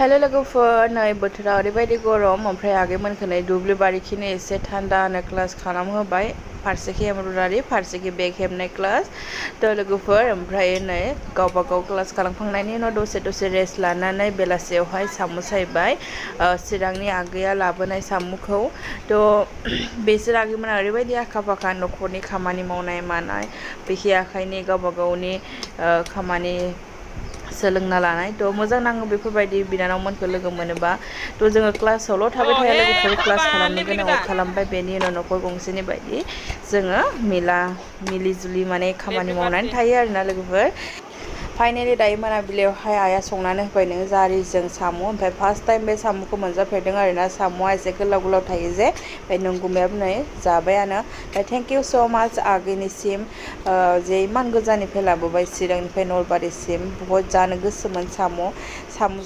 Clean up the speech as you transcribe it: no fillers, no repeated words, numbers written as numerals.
hello लोगोफोर नै बोथोरा ओरैबायदि गरम ओमफ्राय आगैमोनखौ नै दुब्लि बारिखिनो एसे थान्दानो क्लास खालामहोबाय फारसेखि एमब्रयडारि फारसेखि बेग हेबनाय क्लास थ' लोगोफोर ओमफ्राय नै गावबा गाव क्लास खालामखांनायनि उनाव दसे रेस्ट लानानै बेलासियावहाय साम' सायबाय चिरांनि आगैया लाबोनाय साम'खौ थ' बिसोर आगैमोना ओरैबायदि आखा फाखा न'खरनि खामानि मावनाय मानाय बिखि आखाइनि गावबा गावनि खामानि सोलोंना लानाय थ' मोजां नाङो बेफोरबायदि बिनानावमोनखौ लोगो मोनोबा थ' जोङो क्लासावल' थाबाय थाया लोगोफोर क्लास खालामनो गोनाङाव खालामबाय बेनि उनाव न'खर गंसेनि बायदि जोङो मिलि जुलि माने खामानि मावनानै थायो आरोना लोगोफोर फाइनालि दायो मोनाबिलियावहाय आइया संनानै होबाय नोङो जारिजों साम' ओमफ्राय फार्स्ट टाइम बे साम'खौ मोनजाफेरदों आरोना साम'आ एसे गोलाव गोलाव थायो जे ओमफ्राय नोंगुमायाबो नै जाबायानो ओमफ्राय थेंक इउ स' माच आगैनिसिम जे इमान गोजाननिफ्राय लाबोबाय चिरांनिफ्राय नलबारिसिम बहुद जानो गोसोमोन साम'